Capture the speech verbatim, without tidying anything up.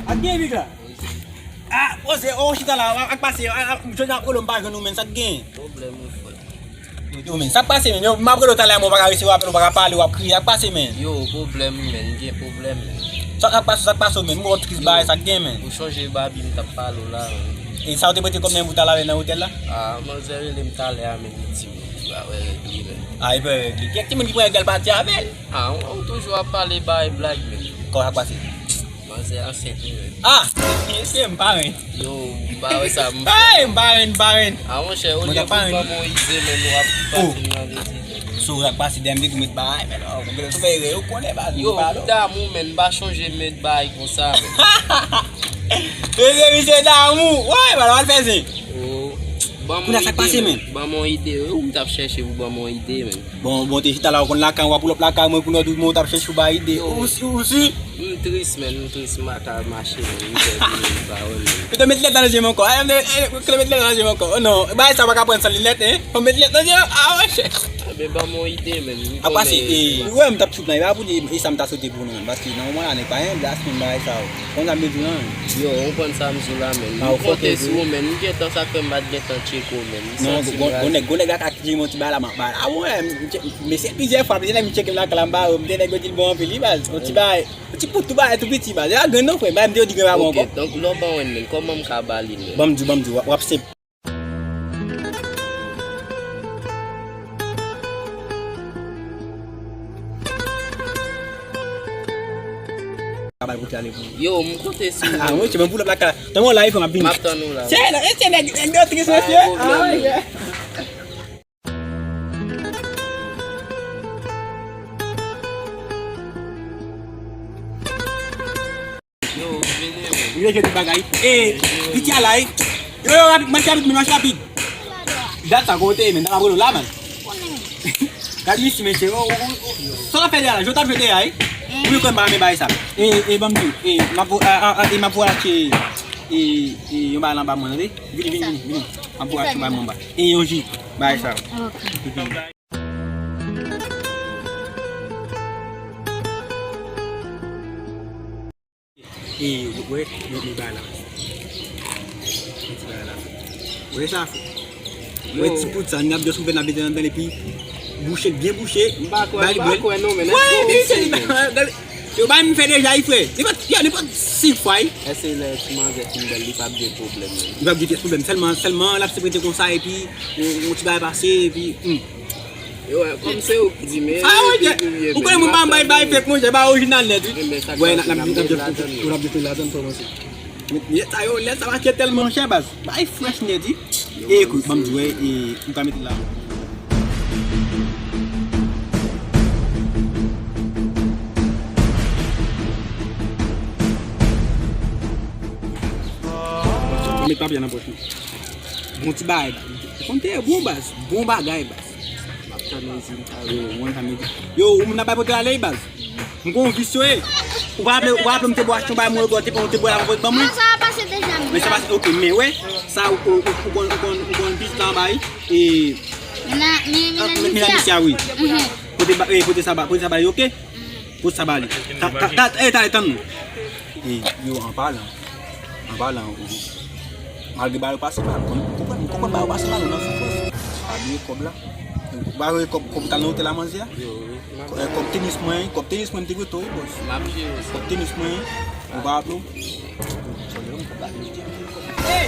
Ak gen big la. Ah, poze, oh, chita la, ak pase, ah, ah, jodi a, ap rele m pa jwenn ou, men, sa k gen? Pwoblèm, wi, frè. Yo, men, sa k pase, men? Yo, m ap rele w talè, men, w pa ka resevwa apèl, w pa ka pale, w ap kriye, sa k pase, men? Yo, pwoblèm, wi, men, gen pwoblèm, men. Sa k ap pase, sa k pase, men? M wè w tris bagay, sa k gen, men? Ou chonje Babi m t ap pale w la, men. E sa w te prete kòb nan men pou w t al avè l nan otèl la? Ah, manzè rele m talè a, men, li di m li pa wè règ li, men. Ah, li pa wè règ li. Kèk timoun ki pran règ la, l pati avè l. Ah, ou, ou toujou ap pale bay blag, men. Kòman sa k pase? Manzè ansent, wi, men. Ah! Mesye, m pa ren. Yo, m pa wè sa m fè. Hey, m pa ren, m pa ren. Ah, monchè, olye pou w ban m yon ide, men, w ap pase m nan lezi. So, sa k pase dèyè m te tou met bagay, men, non, ou gen sou fè erè, ou konnen, baz, yo, m pa damou, men, m pa chonje met bagay konsa, men. Mesye, misye damou. Woy, baz, w al fè zen. Oh, ban m yon ide, men. Ban m yon ide, wi, ou m t ap chèche pou ban m yon ide, men. Bon, bon, te chita la, ou konn lakay, w ap pulòp lakay mwen, kounye a w di mwen w t ap chèche ou bay ide. Ou si, ou si? M tris, men, m tris, m pa ka mache, men, m pèdi, men, m pa wè, men. Yo te met lèt nan je m ankò. Eh, eh, eh, yo te met lèt nan je m ankò. Oh non, bagay sa pa ka pran san linèt, hein? Fò met lèt nan je m. Ah, monchè. Enben, ban m yon ide, men. M konnen, eh, ou wè m t ap chout nan, e pa pou di, e sa m ta swete pou nou, men. Paske nan moman la, nèg pa gen blas, men bagay sa yo. Konn sa m vle di w lan? Yo, ou konprann sa m di w la, men. M konte sou ou, men. M gentan, sa k fè m pa t gentan tcheke w, men. M santi m raz. Non, gon nèg, gon nèg la ka tcheke m yon ti bagay la, m ap bay. Ah, wi, mesye, plizyè fwa, plizyè nèg m tcheke m lakay la, m ba yo, m te nèg yo di l bon anpil, wi, baz. Yon ti bagay, yon ti pout tou bagay tou piti, baz. E pa grenn non, frè. M ba m te yo di grenn pa bon ankò. Ok, donk, lè w ban mwen, men, kòman m ka ba li, men? Ban m di w, ban m di w, w ap, w ap senp. Ka bay pou te ale pou. Yo, m konte sou ou. Ah, wi, se menm pou lòt la ka. Tann yon live, m ap vini. M ap tann ou la. Se, se nèg, nèg yo tris, mesye. Ah, wi. Yo, vini, men. Vini, jodi bagay. Eh, piti a la, eh. Yo, yo, rapid, mache rapid, men mache rapid. Dat sa kote, men, dat ap rele w la, man. Gad misye, mesye. Oh, oh, oh, oh. Sa w ap fè de a la? Jodi w ap jwe de a, eh? Ou konn pa renmen bagay sa. Eh, eh, ban m di w. Eh, m ap vo-, ah, ah, ah, eh, m ap voye achte, eh, eh, yon bagay la anba mwen, tande? Vini, vini, vini, vini. M ap voye achte yon bagay mwen anba. Eh, yon ji. Bagay sa. Ok. E, wè, men, men bagay la. Men ti bagay la. Wè sa, frè. Wè ti poud sa, n ap just ouvè n ap mete nan dan l epi bouche, byen bouche. M pa kwè, m pa kwè non, men. Wè, men se li, yo bay m fè deja, wi, frè. Nenpòt, yo, nenpòt senk fwa, wi. Èske lè ti manzè fin bwè l, li p ap gen pwoblèm, men? Li p ap gen pyès pwoblèm. Sèlman, sèlman, l ap se prete konsa, epi, yon, yon ti bagay pase, epi, hmm. Yo, kòm se ou k di, men, ah, wi, ou konnen mwen pa bay bay fake, monchè, ba orijinal nèt, wi. Wè, n ap, n ap, n ap jwenn, n ap jwenn ladan, kòmanse. Men, men, sa yo, lè sa mache tèlman chè, baz. Bay fresh nèt, wi. E, ekout, ban m di w, e, m ka mete la. Mwen met papye nan pòch mwen. Bon ti bagay, baz. Ou konn te bon, baz. Bon bagay, baz. M ap tann rezilta yo. Yo, ou moun nan bay pote ale, baz. M gon vis yo ye. Ou pa raple, ou pa raple m te bwè aksyon bay mwen, ou te, ou te bwè la, ou te ban mwen. Non, sa va pase deja, men. Men sa pase, ok, men wè, sa ou, ou, ou, ou konn, ou konn, ou konn vis la anba, wi. E, men, men, men, men, men, men, wi. Mhm. Pote ba, e, pote sa ba, pote sa ba, ok? Pote sa ba li. Ta, ta, ta, e, ta, e, tann nou. E, yo, an palan, an palan, ou, malgre ba yo pase mal, konn, konprann, konprann ba yo pase mal, ou nan soufrans. Pa bliye kòb la. Ba yo kòb, kòb ou t al nan otèl la manzè a? Yo, wi. Ko-, e, kòb tenis mwen, kòb tenis mwen m te prete w, wi, bòs. M ap jere sa. Kòb tenis mwen, ou pa raple w? Hey!